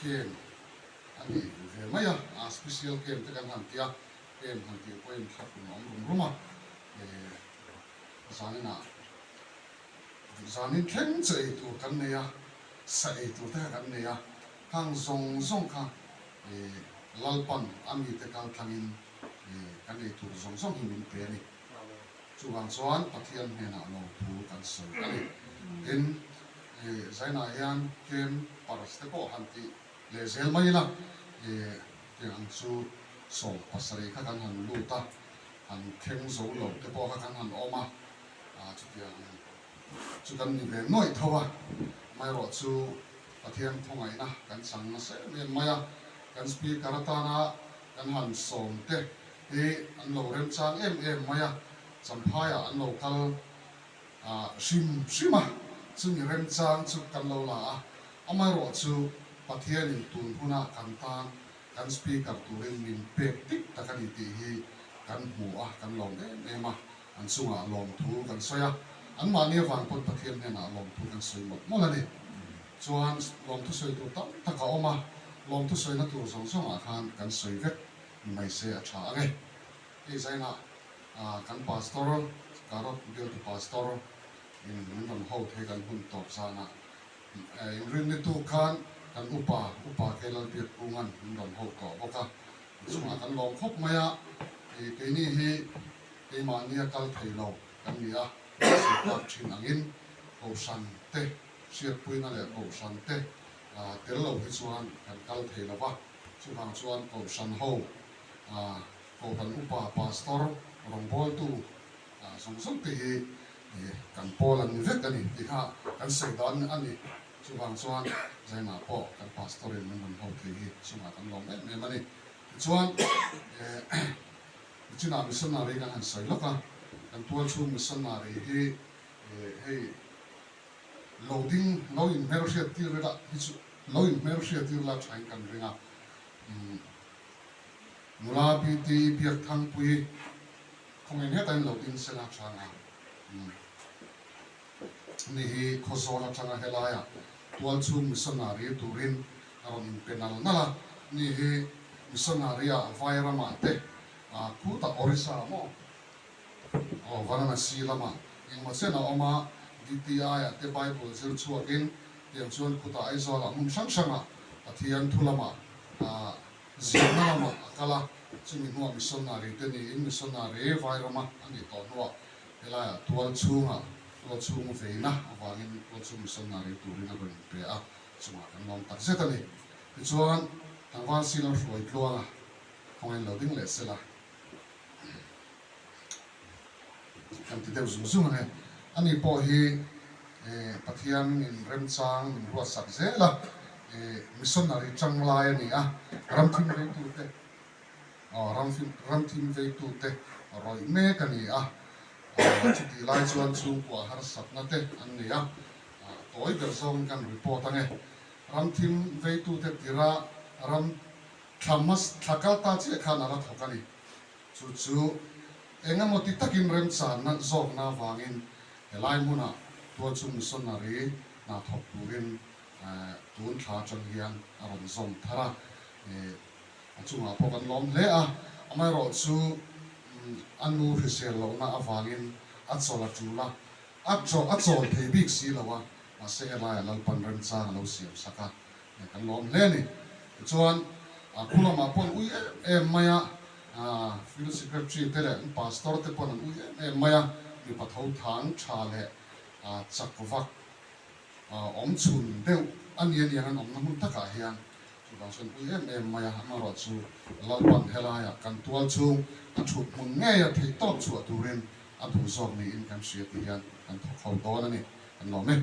Camp a ni ve mai a, a special camp te kan han ti a, camp han tih pawhin thlahrun a awm rum rum a, zaninah zanin thleng chu ei tur kan nei a, sa ei tur te kha kan nei a, khang zawng zawng kha Lalpan a mite kal tlangin kan ei tur zawng zawng hi min pe a ni. Chuvang chuan Pathian hnenah lawmthu kan sawi a ni. Tin, Zainah hian tlem pars te pawh han tih leh zel mai ila, tiang ang chu 17 kha kan han lut a, han thleng zo lo te pawh kha kan han awm a, chutiang chu kan ni ve nuaih tho a. Amaherawh chu Pathian khawngaihna kan chang nasa em em mai a, kan Speaker atana kan han sawm te hi an lo remchang em em mai a, Champhaiah an lo kal hrim hrim a, chumi remchang chu kan lo la a, amaherawh chu Pathianin tun huna kan tan kan Speaker turin min pek dik tak a ni tih hi kan hmu a, kan lawm em em a, an chungah lawmthu kan sawi a, anmahni avang pawn Pathian hnenah lawmthu kan sawi mawlh mawlh a ni. Chuan lawmthu sawi tur tam tak a awm a, lawmthu sawina tur zawng zawngah khan kan sawi vek ni mai se a tha ang e. Hei zainah kan Pastor, Karot bialtu Pastor in min rawn ho thei kan hun tawp zanah inrinni tuk khan kan upa, Upa K Lalbiakkunga'n min rawn ho tawh bawk a, a chungah kan lawm khawp mai a, keini hi keimahnia kal thei lo kan ni a, kan sawi tak thin angin Kohhran te hriatpuina leh Kohhran te tel lo hi chuan kan kal thei lo va, chuvang chuan Kohhran ho Kohhran upa, Pastor, rawngbawltu zawng zawng te hi kan pawl an ni vek a ni tih kha kan sawi dan a ni. Chuvang chuan Zainah pawh kan Pastor in min rawn ho thei hi chungah kan lawm em em a ni. Tichuan nichinah missionary kan han sawi lawk a, kan tualchhung missionary hi hei lo ding lo inhmelhriat tir ila hi chu lo inhmelhriat tir la thain kan ring a. Nula PT Biakthangpui khawngaih hle takin lo ding sela tha ang a. Ni hi Khawzawl atanga helaiah tualchhung missionary turin a rawn inpe nal nal a. Ni hi missionary-ah Vairamah te, khutah Orissa maw aw Varanasi lamah engemaw chen a awm a, DTI-ah te Bible zir chhuakin tiang chuan khutah Aizawlah hmun hrang hrangah Pathian thu lamah Zirna lamah a kal a, chumi hnuah missionary te niin missionary Vairama a nih tawh hnuah helaiah tual chhungah tual chhung veina avangin tual chhung missionary turin a rawn inpe a, chungah kan lawm tak zet a ni. Tichuan, tlangval Silo hruai tluanga khawngain lo ding leh sela. Kan ti deuh zung zung ang e. Ani pawh hi Pathian min remchang min ruatsak zel a, missionary tang lai a ni a, ramthim veitute ramthim veitute rawih mek a ni a, chutih lai chuan chhungkua harsatna te an nei a, tawi ber zawngin kan report ang e. Ramthim veitute tira ram thla thla kal ta chiah khan a la thawk a ni. Chu chu eng emaw ti takin remchanna zawkna avangin helai hmunah tualchhung missionary hna thawk turin tun thla atang hian a rawn zawm thar a, a chungah pawh kan lawm hle a. Amaherawhchu a nu hrisel lohna avangin a chawl a tul a, a a chawl thei bik si lo a, mahse helaiah Lalpan remchang a lo siam sak a. Kan lawm hle a ni. Tichuan, khu lamah pawh an ui em em mai a, Field Secretary te leh an Pastor te paw'n an ui em em mai a, mipa tho thang tha leh chak vak awm chhun deuh a ni a niang an awmna hmun takah hian chuvang chuan ui em em mai a, amaherawhchu Lalpan helaiah kan tual chhung a thut hmun ngeia theihtawp chhuah turin a duh zawk niin kan hria tih hian kan thawk ho dawn a ni. Kan lawm e.